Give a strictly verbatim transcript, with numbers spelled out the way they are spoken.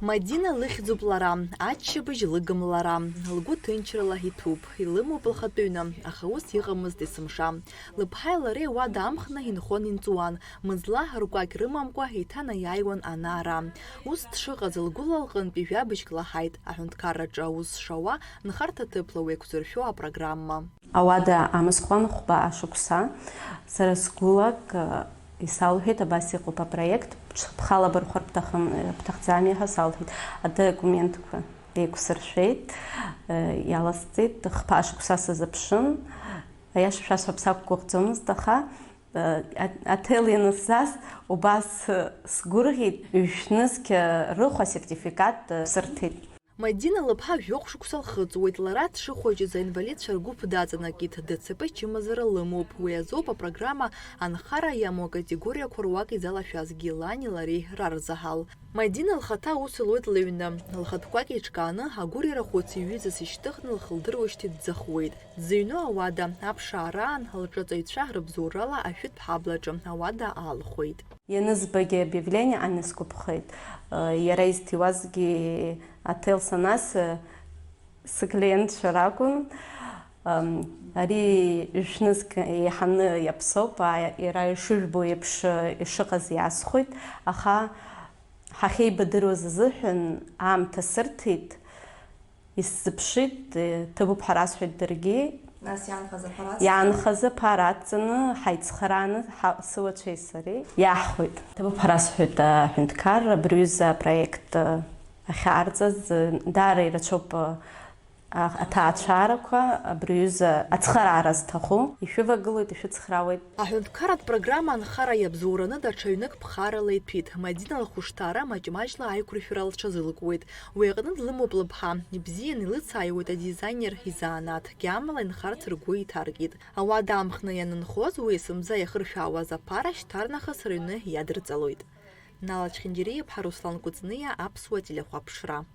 Мадина лыхьӡуп лара, аччабжь лыгым лара, лгәы ҭынчрала иҭәуп, илымоуп лхатәы ҩны, аха ус иҟамызт есымша. Лыԥҳаи лареи ауада амхны инхон-инҵуан, мызла ркәакь рымамкәа иҭанаиааиуан ана-ара. Ус дшыҟаз лгәыла лҟынтәи жәабжьк лаҳаит, аҳәынҭқарраҿы аус шауа, нхарҭа ҭыԥла уеиқәзыршәо апрограмма. Ауада амысхуан хәба ашықәса, сара сгәылак, э, исалҳәеит, абас иҟоуп апроект, бхала бырхәар бҭахым, э, бҭахӡами ҳәа салҳәеит. Адокументқәа еиқәсыршәеит, э, иаласҵеит, хԥа шықәса сазыԥшын. Аиаша шәасҳәап, сақәгәыӷӡомызт, аха, э, а-, аҭел ианысзас убас, э, сгәырӷьеит, ҩышәнызқь, э, рыхә асертификат, э, сырҭеит. Мадина лыԥҳа жәохә шықәса лхыҵуеит, лара дшыхәыҷыз аинвалидцәа ргәыԥ даҵанакит, ДЦП чымазара лымоуп, уи азоуп апрограмма анхара иамоу акатегориақәа руак изалашәазгьы лани лареи рарзаҳал. Мадина лхаҭа аус луеит лыҩны, лхатә кәакь еиҿкааны, агәырҩара хәыц иҩызас ишьҭыхны лхылдыруашьҭит дзыхуеит. Дзыҩноу ауада, аԥшаара аан, лҿаҵаҩцәа рыбзоурала ашәытә ҳаблаҿы ауада аалхәеит. Ианызбагьы объявление анысгәаԥхеит. Иара изҭиуазгьы аҭел санас, сыклиентцәа ракәын. Ари ҩышәнызқь еиҳаны иаԥсоуп, иара ишыжәбо еиԥш ишыҟаз иасхәеит, аха ҳахьеибадыруаз азыҳәан аамҭа сырҭеит. Исзыԥшит, э, ҭабуп ҳәа расҳәеит даргьы. Нас иаанхаз аԥара ацҵаны? Иаанхаз аԥара ацҵаны, ҳаицхырааны ҳа-, сыуацәеи сареи иаҳхәеит. Ҭабуп ҳәа расҳәеит, э, аҳәынҭқарра абри аҩыза апроект, э, ахьаарҵаз, э, даара ирацәоуп, э, а-, аҭаацәарақәа, абри аҩыза ацхыраара зҭаху. Ишәывагылоит, ишәыцхраауеит. Аҳәынҭқарратә программа анхара иабзоураны даҽа ҩнык ԥхарала иҭәит. Мадина лхәышҭаара маҷ-маҷла аиқәыршәара лҽазылкуеит. Уи аҟны длымоуп лыԥҳа. Ибзиан илыцааиуеит адизайнер изанааҭгьы, амала инхарц ргәы иҭаркит. Ауада амхны ианынхоз, уи есымза иахыршәаауаз аԥара шьҭарнахыс рыҩны иадырҵалоит. Нала Чхиндириа-иԥҳа, Руслан Кәыҵниа, Аԥсуа телехәаԥшра.